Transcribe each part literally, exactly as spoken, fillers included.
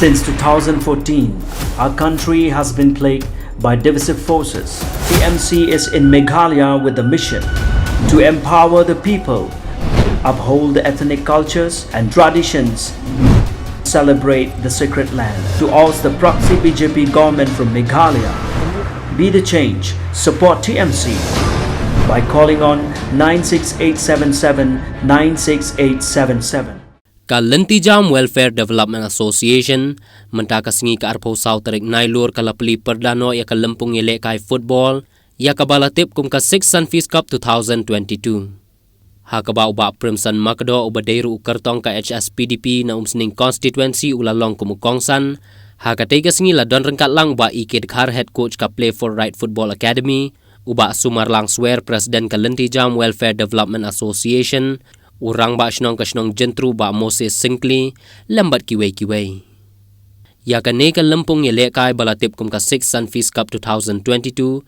Since two thousand fourteen, our country has been plagued by divisive forces. T M C is in Meghalaya with the mission to empower the people, uphold the ethnic cultures and traditions, celebrate the sacred land, to oust the proxy B J P government from Meghalaya. Be the change, support T M C by calling on nine six eight seven seven nine six eight seven seven. Ka Lynti Jam Welfare Development Association mynta ka sngi ka arphew saw tarik Nailur ka la plie pyrda noh ïa ka lympung ïalehkai football ïa kaba la tip kum ka Six Sunfeast Cup two thousand twenty-two. Ha kaba u Bah Primson Makdoh uba dei ruh u kyrtong ka H S P D P na Umsning Constituency u la long kum u kongsan, ha katei ka sngi la don ryngkat lang u Bah E K Dkhar, Head Coach ka Play for Right Football Academy, u Bah Sumarlang Swer, President ka Lynti Jam Welfare Development Association, u Rangbah Shnong ka shnong Jyntru Bah Moses Syngkli, lem bad kiwei kiwei. Ïa kane ka lympung ïalehkai ba la tip kum ka Six Sunfeast Cup two thousand twenty-two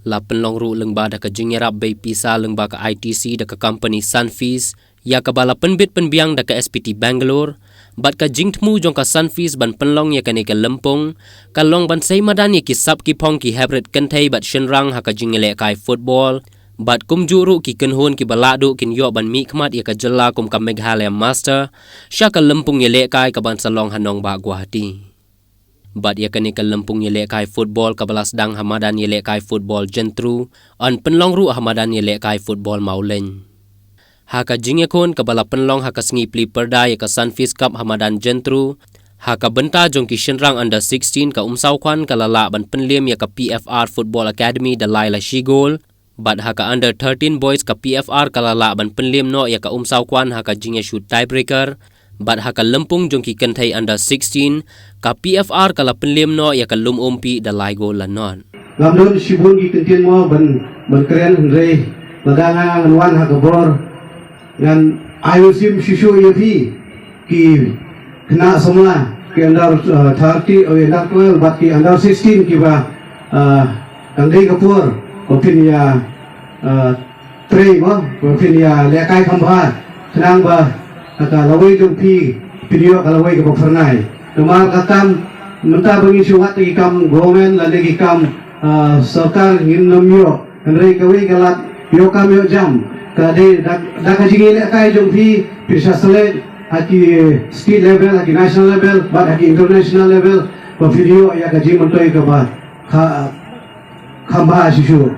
la pynlong ruh lyngba da ka jingïarap bei pisa lyngba ka I T C da ka company Sunfeast, ïa kaba la pynbit pynbiang da ka S P T Bangalore, bad ka jingthmu jong ka Sunfeast ban pynlong ïa kane ka lympung ka long ban sei madan ïa ki sap ki phong, ki heprit kynthei bad shynrang ha ka jingïalehkai football, bad kumjuh ruh ki kynhun kiba lah duh kin ïoh ban mihkhmat ïa ka jylla kum ka Meghalaya Master sha ka lympung ïalehkai kaban sa long ha nongbah Guwahati. Bad ïa kane ka lympung ïalehkai football kaba la sdang ha madan ïalehkai football Jyntru yn pynlong ruh ha madan ïalehkai football Mawleng. Ha ka jingïakhun kaba la pynlong ha ka sngi plie pyrda ïa ka Sunfeast Cup ha madan Jyntru, ha ka bynta jong ki shynrang under sixteen, ka Umsawkhwan ka la lah ban pynliem ïa ka P F R Football Academy da lai la shi gol, bad ha ka under thirteen boys ka P F R ka la lah ban pynliem noh ïa ka Umsawkhwan ha ka jingïashut tiebreaker, bad ha ka lympung jong ki kynthei under sixteen ka P F R ka la pynliem noh ïa ka Lum Umpi da lai gol la nod. Ngam don shibun ki kyntien mo ban, ban kren, hynrei lada nga ngan wan ha ka bor, ngan ai u sim shuh shuh ïa phi, ki khynnah samla, ki under, uh, thirty, oh, under twelve bad ki under sixteen kiba, uh, tang dei ka por ba phin ïa, uh, trei mo, ba phin ïalehkai kham bha, khnang ba ha ka lawei jong phi phin ïoh ka lawei kaba phyrnai. Namar ka kam mynta ba ngi shu wad ki kam government lane ki kam, ah, sorkar ngin nym ïoh. Hynrei kawei ka lad ïoh kam ïoh jam ka dei da, da ka jingïalehkai jong phi, phin sa select ha ki state level, ha ki national level bad ha ki international level, ba phin ïoh ïa ka jingmyntoi kaba kha, kham bha shuh shuh.